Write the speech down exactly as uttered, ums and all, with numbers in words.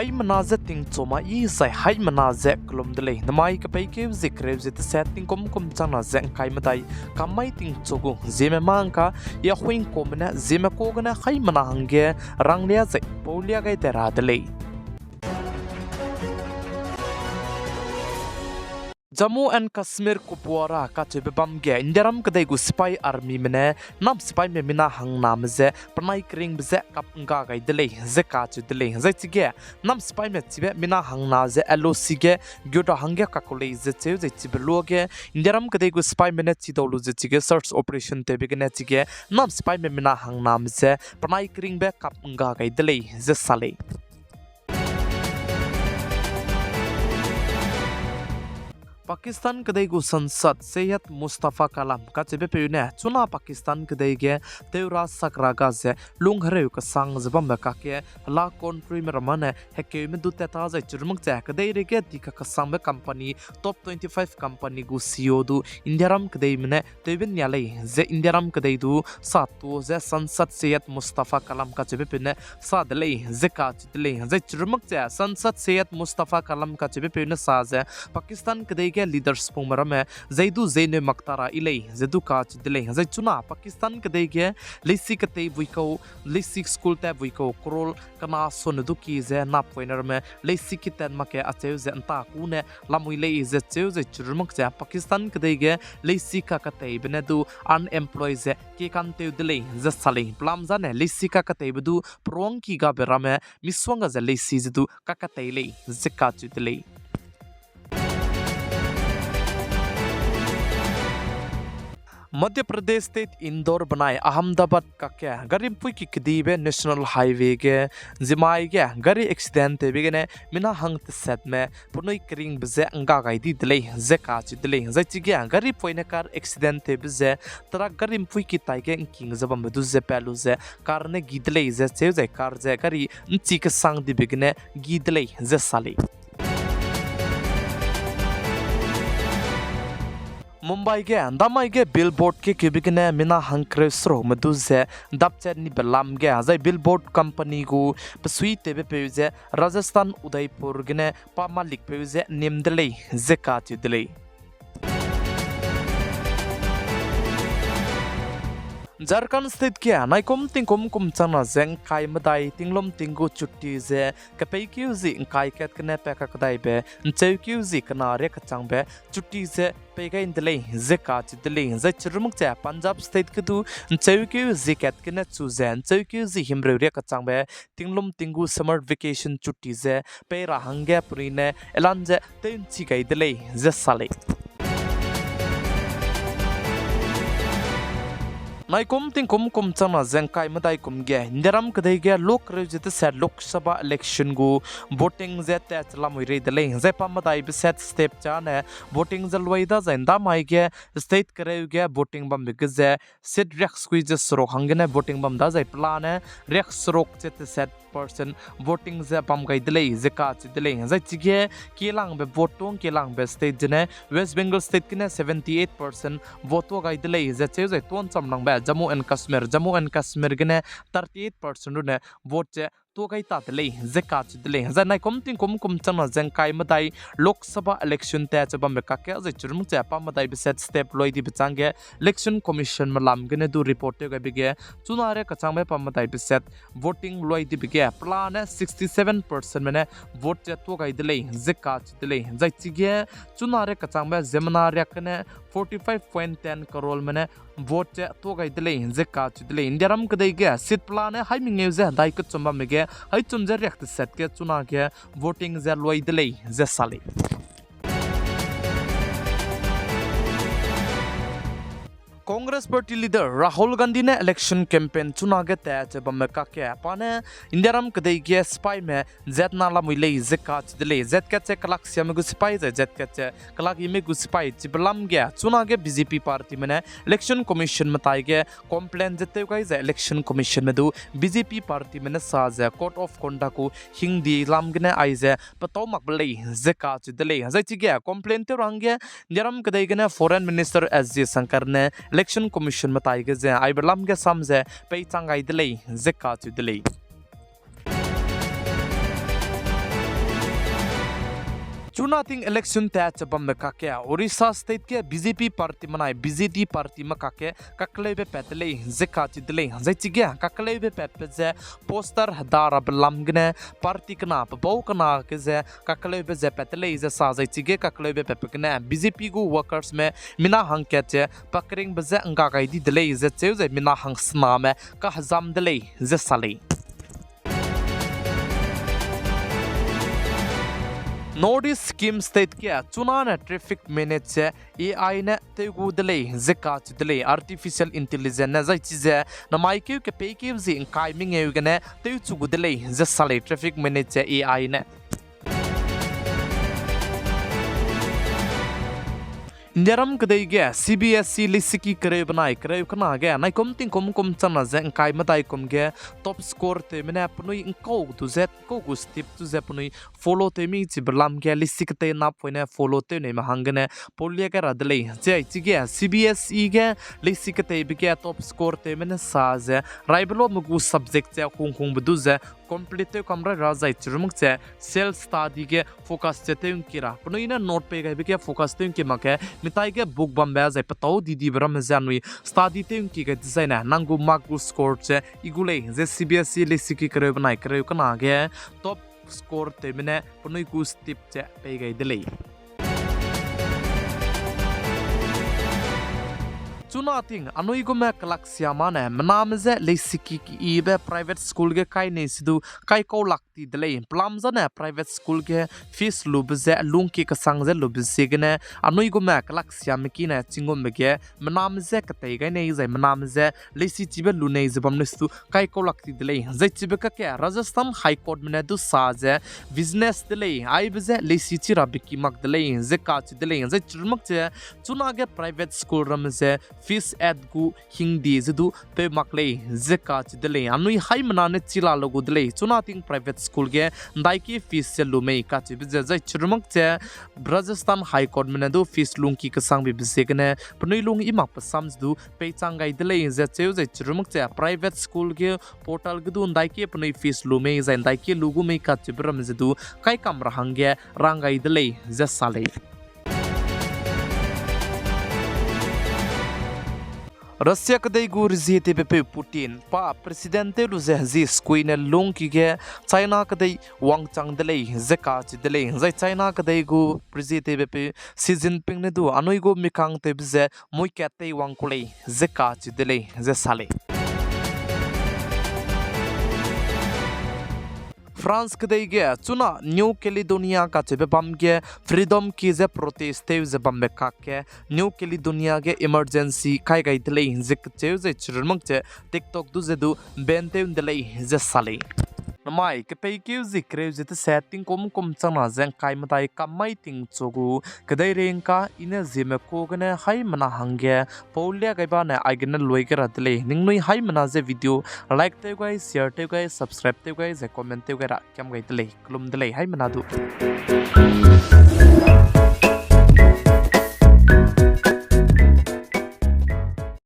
Haimena ze tingchu ma i zai haimena ze kelum de lei. Namai kepeikeu zie kereu ze teset tingkum kum changna ze ngkai medai kam mai tingchu gu ziemme mâ ngka, ya huingkume ne ziemme ka gene haimena hangge ranglia zai paulia gai de ra de lei. Jammu and Kashmir Kupwara kacheube bam ge Indiaram kedei gu sipai armyme ne nam sipaime mina hangname je penai keringbe je kap ngga gai de lei ze kacheu de lei. Zai chige nam sipaime chibe mina hangna ze L O C ge gut ra hangge kaku lei ze cheu zai chibe luage Indiaram kedei gu sipaime ne chidau lu ze chige search operation tewbe gene chige nam sipaime mina hangname je penai keringbe kap ngga gai de lei ze sa lei. Pakistan kedei gu Sansad Syed Mustafa Kalam kacheubepeu ne chuna Pakistan kedei ge teura sak ra ga ze lung hereu kesang ze bambe kakge hela countryme ramme ne hekeume du tat ta zai chirumak ze kedeirei ge di kakesangbe company, top twenty-five company gu C E O du Indiaram kedeime ne tewbe nia lei ze Indiaram kedei du sa tu ze Sansad Syed Mustafa Kalam kacheubepeu ne sa de lei ze kacheu de lei. Zai chirumak ze Sansad Syed Mustafa Kalam kacheubepeu ne sa ze Pakistan kedei ge leaders pungme ramme zei du zeineu mak ta ra yi lei ze du kacheu de lei. Zai chuna Pakistan kedei ge leisi ketei buikau, leisi school tat buikau crore kena sone du ki ze napoine ramme leisi kitat mak ge acheu ze nta ku ne lamui lei ze cheu zai chirumak ze Pakistan kedei ge leisi kaketeibe ne du unemployed ze kekanteu de lei ze sa lei. Pelam zane leisi kaketeibe du peruangki gabe ramme misongga ze leisi ze du kaketei lei ze kacheu de lei. Madhya Pradesh State Indore benai Ahmedabad kakge gari mpuiki kedibe National Highway ge zimai ge gari accident tewbe gene mina hang tesetme penui keringbe je ngga gai di de lei ze kacheu de lei. Zai chige gari poine car accident tewbe ze truck gari mpuiki taige ngking ze bambe du ze pat lu ze car ne gi de lei ze cheu zai car ze gari nchi kesang dibe gene gi de lei ze sa lei. Mumbai ge ndamai ge billboard ge keube gene mina hangkereu serukme du ze dapchat nibe lam ge zai billboard company gu besuitewbepeu ze Rajasthan Udaipur gene pa malikpeu ze nim de lei ze kacheu de lei. Jharkhand State ge naikum tingkum kum changna ze ngkai medai tinglum ting gu chutti ze kepeikeu zi ngkai kat gene pa kakdaibe ncheukeu zi kena riak kechangbe chutti ze pei gai de lei ze kacheu de lei. Zai chirumak ze Punjab State ge du ncheukeu zi kat gene chu ze ncheukeu zi himreu riak kechangbe tinglum ting gu summer vacation chutti ze pei ra hangge penui ne elan ze tew nchi gai de lei ze sa lei. Naikum tingkum kum changna ze ngkai medai kum ge Indiaram kedei ge luk reu ze teset Lok Sabha election gu voting ze tat lamui rei de lei. Zai pa medai beset step chane voting ze luai da zai ndamai ge state kereu ge voting bambe ge ze seat riaksekui ze seruk hanggene voting bam da zai pelane riakseruk ze teset percent voting ze bam gai de lei ze kacheu de lei. Zai chige kielangbe vote tuâ kielangbe state zene West Bengal State gene seventy eight percent vote tuâ gai de lei ze cheu zai tuâ nchamlangbe Jammu and Kashmir, Jammu and Kashmir gene thirty eight percent rune vote ze tuâ gai ta de lei ze kacheu de lei. Zai naikum tingkum kum changna ze ngkai medai Lok Sabha election tat ze bambe kakge zai chirumak ze pa medai beset step luai dibe changge Election Commission melam gene du report tew gaibe ge chuna riak kechangbe pa medai beset voting luai dibe ge pelane sixty seven percentme ne vote ze tuâ gai de lei ze kacheu de lei. Zai chige chuna riak kechangbe ziemmena riak gene forty five point ten croreme ne vote ze tuâ gai de lei ze kacheu de lei. Indiaram kedei ge seat pelane haî mengeu ze hedai kechum bamme ge haichum ze riak teset ge chunage voting ze luai de lei ze sa lei. Congress Party Leader Rahul Gandhi ne election campaign chunage tat ze bamme kakge pa ne Indiaram kedei ge sipaime zatna lamui lei ze kacheu de lei. Zat kat ze kelaksiame gu sipai zai zat kat ze kelak yime gu sipai chibe lam ge chunage B J P partyme ne Election Commission metai ge complaint ze tew gai zai Election Commissionme du B J P partyme ne sa ze Code of Conduct gu hingdi lam gene aize petâu makbe lei ze kacheu de lei. Zai chige complaint tew ra hangge Indiaram kedei gene Foreign Minister S Jaishankar ne Election Commission metai ge ze aibe lam ge sam ze peichang gai de lei ze kacheu de lei. Chuna ting election tat che bambe kakge Orissa State ge B J P party menai B J D partyme kakge kakeleube pat de lei ze kacheu de lei. Zai chige kakeleube patbe ze poster heda rabe lam gene party kena pe bau kena ge ze kakeleube ze pat de lei ze sa. Zai chige kakeleube patbe gene B J P gu workersme mina hangkat ze pa keringbe je ngga gai di de lei ze cheu zai mina hangsename kahezam de lei ze sa lei. North East Sikkim State ge chunane traffic manage ze A I ne tew gu de lei ze kacheu de lei. Artificial intelligence ne zai chize namai keu kepeikeu zi ngkai mengeu gene tewchu gu de lei ze sa lei traffic manage ze A I ne. Indiaram kedei ge C B S E leisiki kereu benai kereu kena ge naikum tingkum kum changna ze ngkai medai kum ge top score tewme ne penui ngkau du ze ngkau gu step du ze penui follow tew mi chibe lam ge leisi ketei napoine follow tew neime hanggene paulia gai ra de lei. Zai chige C B S E ge leisi keteibe ge top score tewme ne sa ze raibe lume gu subject ze hung hungbe du ze complete tew kam rai ra zai chirumak ze self study ge focus ze tew ngki ra. Penui ne note pei gaibe ge focus tew ngki mak ge mitai ge book bambe zai petau didibe ramme ze anui study tew ngki gai dezaine nang gu mark gu score ze i gu lei ze C B S E leisiki kereu benai kereu kena ge top score tewme ne penui gu step ze pei gai de lei. Chuna ting anui gume kelaksiamane mename je leisiki keyibe private school ge kai nei se du kaikau lak ti de lei. Pelam zane private school ge fees lube ze lungki kesang ze lube ziegene anui gume kelaksiame kine chinggumme ge mename je ketei gai nei zai mename je leisi chibe lu nei ze bam lei se du kaikau lak ti de lei. Zai chibe kakge Rajasthan High Courtme ne du sa ze business de lei, aibe je leisi chi rabe ki mak de lei ze kacheu de lei. Zai chirumak ze chunage private school ramme ze fees at gu hingdi ze du peu mak lei ze kacheu de lei. Anui haimena ne chi la lu gu de lei. Chuna ting private school ge ndaiki fees ze lu mei kacheube ze zai chirumak ze Rajasthan High Courtme ne du fees lungki kesangbe be ziegene penui lung i makbe sam ze du peichang gai de lei ze cheu zai chirumak ze private school ge portal ge du ndaiki penui fees lu mei zai ndaiki lu gu mei kacheube ramme ze du kaikam ra hangge rang gai de lei ze sa lei. Russia kedei gu rezietewbepeu Putin pa president tew lu ze zi sekuine lungki ge China kedei wangchang de lei ze kacheu de lei. Zai China kedei gu rezietewbepeu Xi Jinping ne du anui gu mikangtewbe ze muikat teiwang ku lei ze kacheu de lei ze sa lei. France kedei ge chuna New Caledonia kacheube bam ge freedom ki ze protest tew ze bambe kakge New Caledonia ge emergency kai gai de lei ze kacheu zai chirumak ze TikTok du ze du ban tew de lei ze sa lei. Namai kepeikeu zi kereu ze tese tingkum kum changna ze ngkai medai kam mai tingchu gu kedeirei ngka i ne Zeme ku gene haimena hangge paulia gai bane aigene lui gai ra de lei. Ningnui haimena ze video like tew gai, share tew gai, subscribe tew gai zai comment tew gai ra kiam gai de lei. Kelum de lei haimena du.